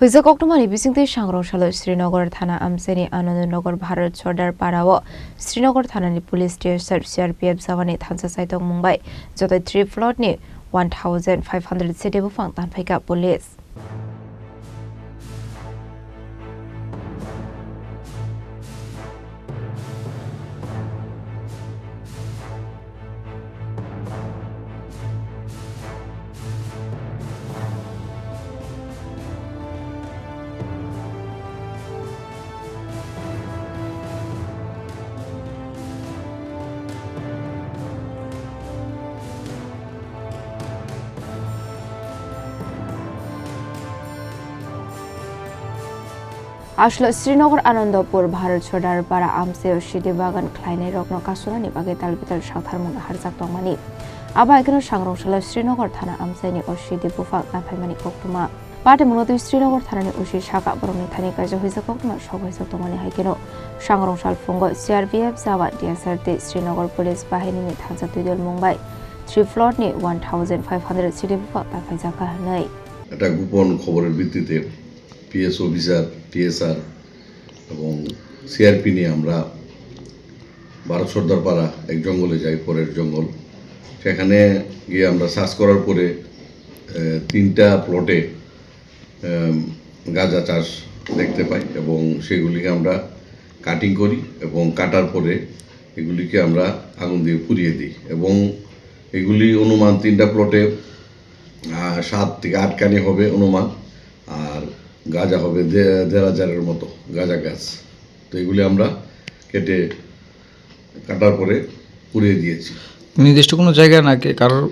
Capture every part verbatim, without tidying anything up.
Puisa koktwmani bisingtwi sangrong salo Srinagar thana amchaini Anandnagar Bharat Sardar Para o Srinagar thanani police T S R, C R P F jawani thansa chaitokmung bai jotoi three plot ni one thousand five hundred sede buphang tanphaikha police. Aswk Srinagar Anandpur Bharat Sardar Para amchaio sidi bagan khlainairokno kasunani bagwi talbital saktharmung naharjak tongmani. Abo hai kheno sangrong salo Srinagar thana amchaini o sidi buphang naphaimani koktwma. Patimungno twi Srinagar thanani O C saka borokni thani kaisa huijak koktwma sok huijak tongmani hai kheno sangrong sal phungo C R P F jawan, T S R tei Srinagar police bahinini thansa twidulmung bai three plot ni one thousand five hundred sidi buphang naphaijak kha hwnwi. একটা গোপন খবরের ভিত্তিতে PS officer, TSR এবং সিআরপি নিয়ে আমরা ভারত সর্দারপাড়া এক জঙ্গলে যাই, পরের জঙ্গল। সেখানে গিয়ে আমরা সার্চ করার পরে, আহ, তিনটা প্লটে, আহ, গাঁজা চাষ দেখতে পাই এবং সেগুলিকে আমরা কাটিং করি এবং কাটার পরে এগুলিকে আমরা আগুন দিয়ে পুড়িয়ে দিই এবং এগুলি অনুমান তিনটা প্লটে, আহ, সাত থেকে আট কানি হবে অনুমান, আর গাঁজা হবে দে-, দেড় হাজারের মতো গাঁজা গাছ। তো এগুলি আমরা কেটে কাটার পরে পুড়িয়ে দিয়েছি। নির্দিষ্ট কোনো জায়গা নাকি কারোর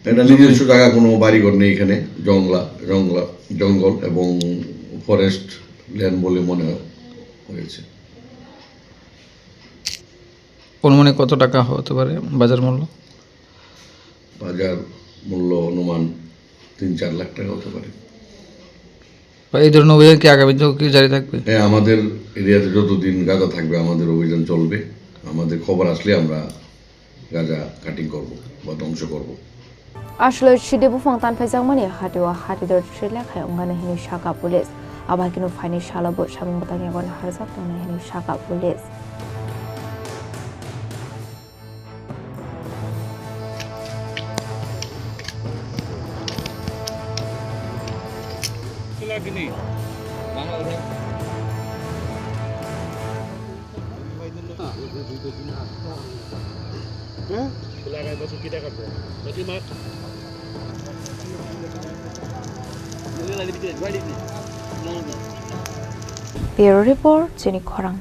এটা জমি? নিজস্ব জায়গা, কোনো বাড়িঘর নেই এখানে, জংলা, জংলা, জঙ্গল এবং ফরেস্ট ল্যান্ড বলে মনে হয়েছে। অনুমানিক কত টাকা হতে পারে বাজার মূল্য? বাজার মূল্য অনুমান তিন চার লাখ টাকা হতে পারে। বা এই ধরনের অভিযান কি আগামী দিনেও কি জারি থাকবে? হ্যাঁ, আমাদের এরিয়াতে যতদিন গাঁজা থাকবে, আমাদের অভিযান চলবে। আমাদের খবর আসলে আমরা গাঁজা কাটিং করব বা ধ্বংস করব। Aswk sidi buphang tanphaijakmani hatio hatidor sri lekha wngmani hwnwi sakha police. Abo hai kheno phaini salo bo samung bwtang yago naharjak tongnai hwnwi sakha police. Bureau Report, Chini Khorang.